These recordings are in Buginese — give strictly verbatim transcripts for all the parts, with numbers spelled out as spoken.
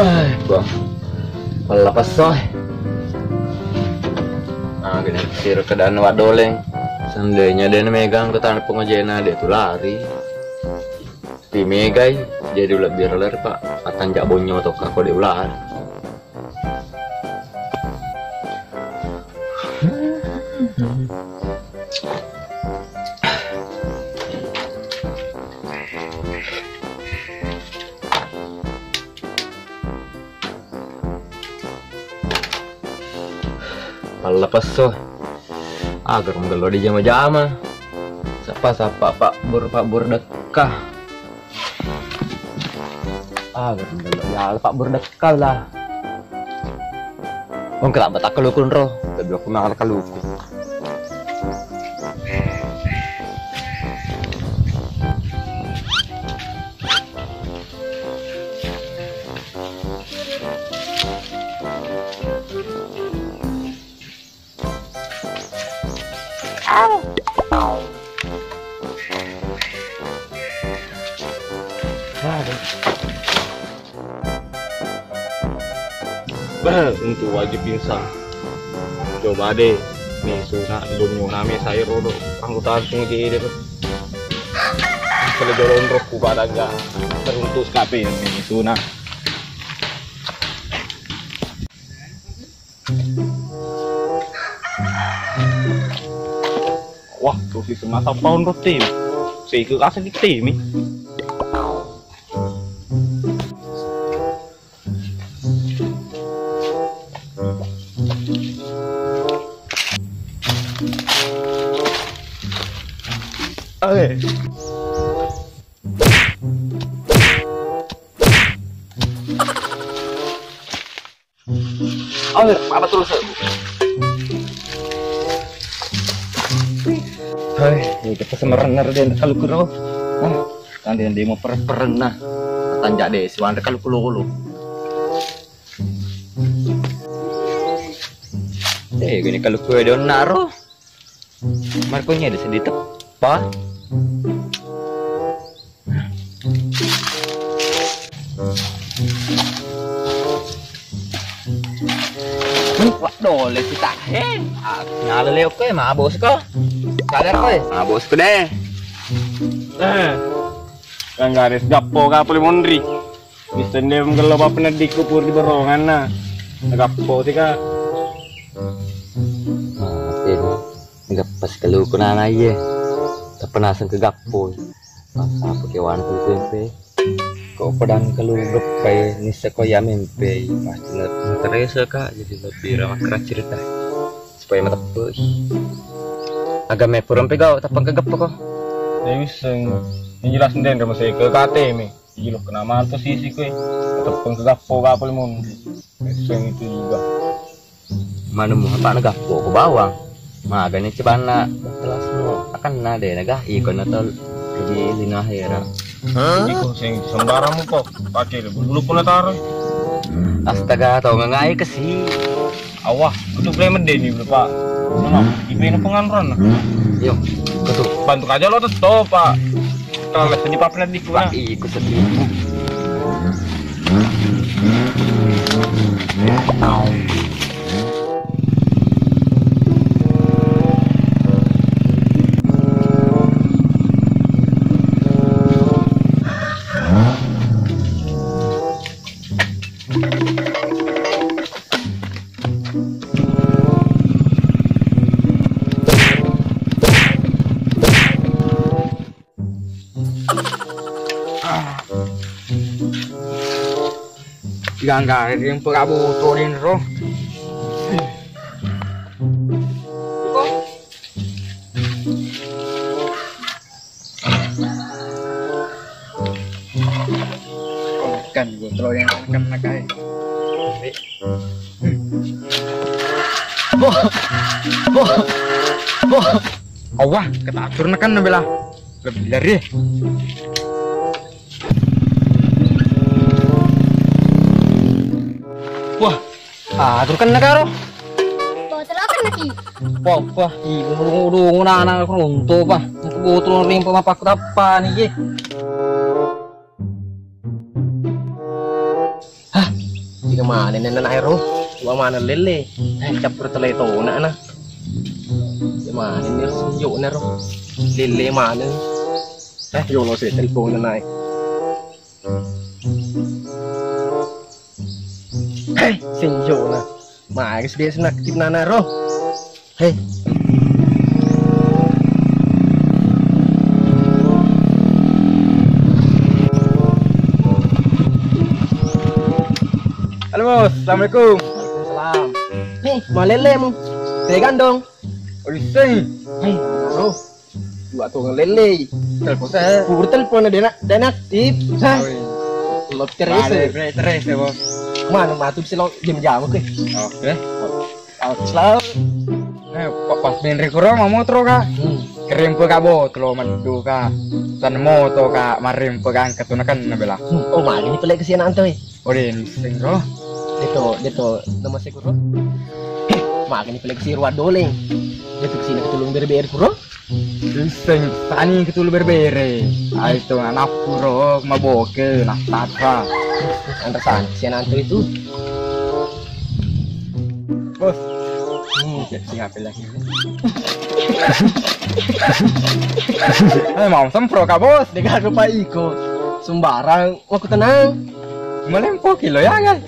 Eh, Bang. Pella pesso, eh. Ah, gini, siro keadaan wadoleng. Seandainya dia megang ke tanah pengojena, dia tuh lari. Tapi megai, jadi lebih ler, Pak. Akan jak bonyo toh, Kak, kok dia ular. Pella pesso. Agar menggello di jama-jama. Sapa-sapa Pak Bur, Pak Bur dekka. Agar menggello ya Pak Bur dekka lah. Wong kela batak kaluku ro. Kedua aku nang kaluku. Beh, untuk wajib pingsan. Coba deh, nih sunat dunia name saya rodo anggota sing di itu. Kalau jolon rohku pada enggak teruntus kape nih sunat. Wah, tuh si semasa paun roti. Saya ke kasih di timi. Oke. Oh, apa terus? Hai, ini kita semerener deh kalau kuro. Ah, tadi yang demo per-, pernah. Tanja deh, si Wanda kalau kulo-kulo. Eh, gini kalau kue don naro. Marco nya sedih teppa. Wah, dole si tahe. Ah, nyala leo koe, mabos ko. Sadar koe. Mabos ko deh. Eh. Kan garis gappo ka pole monri. Mistende menggello bapa nediku pur di borongan na. Gappo tika. Mati. Gappas kaluku nana iye. Tappa naseng ke gappo. Pas apa kewan ke tempe. Ko pedang kalu geppai nisse ko ya mempe. Pasti na-, teresa ka, jadi lebih ramah keras cerita. Supaya mateppe. Agame purempe gau tappa ke gappo ko. Dewi seng. Ini jelas nden masih ke K T M. Ilo kena manto sisi kue. Teppeng ke gappo kapal mon. Seng itu juga. Manemu apa na gappo ko bawang. Magani cebanna kelas no akan na de naga iko na tol. Jadi lino ahera. Iko seng sembarang ko pakai bulu pun taro. Astaga, tau ngangai kesi. Awah, kutu play medde ni, Pak. Sono, ipena penganran. Yo, kutu. Bantu aja lo tetto, Pak. Kalau les di papan di Pak, kuna. Iku sedih. Gangga yang pura botol ini, Bro. Kan gua terlalu yang kena kai. Boh, boh, boh. Awah, ketatur nekan bela. Lebih lari. Wah, ah, terus kan negaro. Botol apa lagi? Wah, wah, ibu dulu nana aku runtuh, Pak. Aku botol ring pemapak tappa nih, ye. Hah? Ina maneng nana ero, wa maneng lele. Eh, cappur tele tona na. Ina maneng ni sinjo na ro. Lele maneng. Eh, yolo se telepon na naik. Hei, sinjo na. Magi biasa naktif nana ro. Hei. Halo, Bos. Assalamualaikum. Waalaikumsalam. Hei, malele mu. Pegang dong. Oi, sing. Hei, ro. Dua tuh ngelele. Telepon saya. Pur telepon dena, dena aktif. Hah? Oi. Lo terus. Mana, bre, terus ya, Bos. Mana matu bisa lo jam-jam ke? Oke. Selalu. Eh, pa-, pas menre kuro mau motor, Kak. Hmm. Kerempe ka botolo meddu, Kak. San moto, Kak, marempe ka angkat tuh neken bela. Hmm. Oh, magi ni pelek ke sini nanti. Ode, niseng ro. Deto, deto, nama sekuro. Heh, magi ni pelek si ruat doleng. Deto kesini ketulung bere-bere kuro. Niseng tani ketulung bere-bere. Ai to anak kuro maboke, nak tatra. Antar sana, si anak itu. Bos. Hmm, siap, siap lagi. Eh, mau sempro, Kak Bos. Dega lupa iko. Sembarang. Wah, aku tenang. Malempo kilo ya, kan?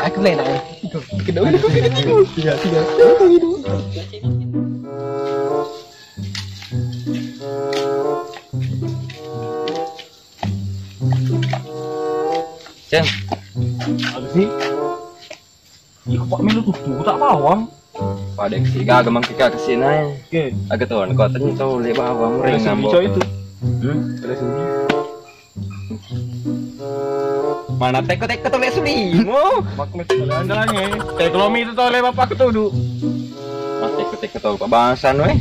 Aku lain aja. Kedua, kedua, kedua. Iya, iya. Ceng. Apa sih? Iko pak melu tuh, tuh tak pawang. Pada si gaga mangke ka kesini. Oke. Aga tuh, kau tanya tuh le bawang. Ada ring si ngambo. Bico itu. Hmm? Ada si. Mana teko-teko tuh le sulimu? Mak met jalan-jalan ya. Teko lomi itu tuh le bapak ketudu. Mas teko-teko tuh pak bangsa nu eh.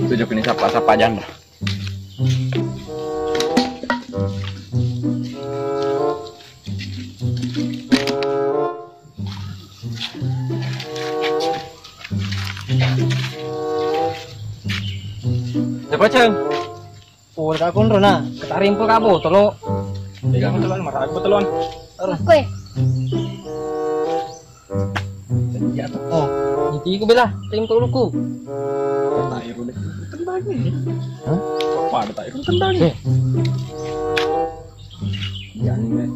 Tujuh kini sapa-sapa janda. Siapa, Ceng? Oh, ka konro na, ketarimpo ka botolo. Pegang telan, marah botolan. Kue. Oh, itu iku bela, ring toluku. Tairu deh. Tendang ini. Hah? Apa ada tairu tendang ini? Eh. Iya, ini, Mek.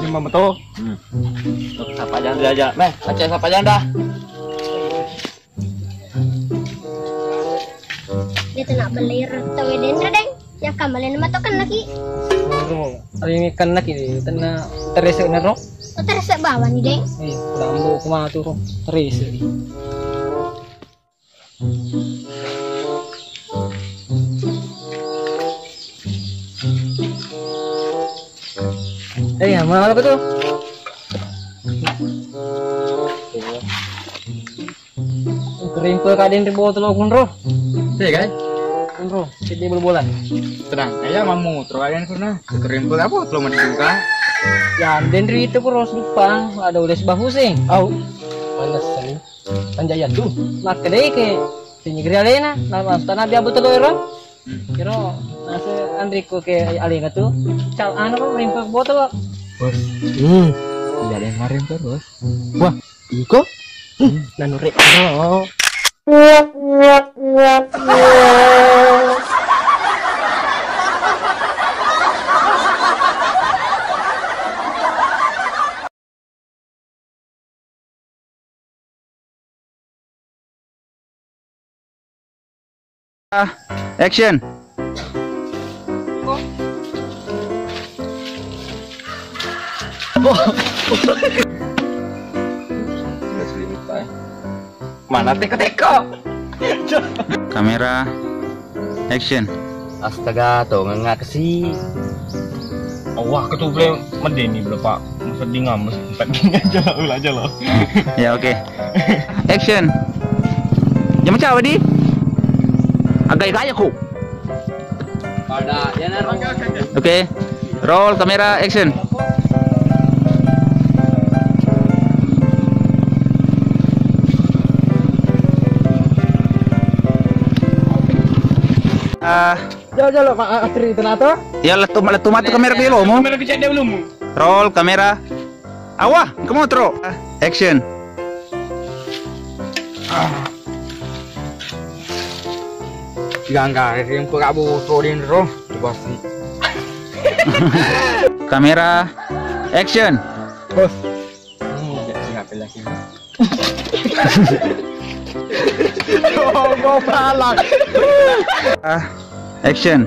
Ini mah betul. Hmm. Sapa janda aja. Meh, baca sapa janda. Dia tu nak beli rata weden redeng. Ya kamu lain matokan lagi. Aduh, hari ini kan lagi ni, tena terese nero. Oh, terese bawa ni, Deng. Eh, lambu kuma tu ro, terese ni. Eh, ya, mana apa tu? Kerimpe kaden ri botolo kunro. Iya kan? Kunro, sedih bol-bolan. Tenang, kayak mamu terus kaden kunro. Kerimpe apa? Belum ada juga. Ya, den ri itu kuro Jepang, ada ules bahu sih. Au. Panas sih. Panjaya tu. Makkedai ke sini geri alena, nama tanah biar botolo ero. Kiro nase anriko ke alena tu. Cal anu kok rimpe botolo. Bos. Hmm. Tidak ada yang kemarin tuh, Bos. Wah, iko? Hmm, nanu rek. Oh. Ah, action. Mana teko-teko? Kamera, action. Astaga, tongeng kasi. Awah, ketuple medeni bela, Pak. Maseding ames, maseding aja lah, ulah aja lah. Ya, oke. Action. Jam cawa di? Agak gaya ku. Pada ya naro. Oke. Roll kamera, action. Ah, jauh-jauh lo, Pak Atri itu nato. Ya lettu lettu matu kamera ku lomo. Kamera ku cek dulu mu. Roll kamera. Awa, engka motoro. Action. Gangga, yang pura boto dendro, pasti. Kamera, action. Bos. Hmm, ya, ya, ya, ya. Goblok. Ah, action.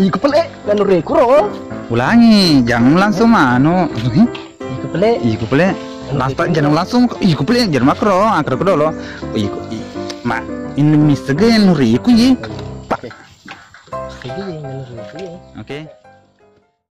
Iko pele, nanu reku ro. Ulangi, jangan langsung manu. Iko pele. Iko pele. Lasta jangan langsung. Iko pele, jangan makro, akro dulu. Iko, i-, ma, ini misege nuriku ye. Pak. Jadi jangan nuriku ye. Oke.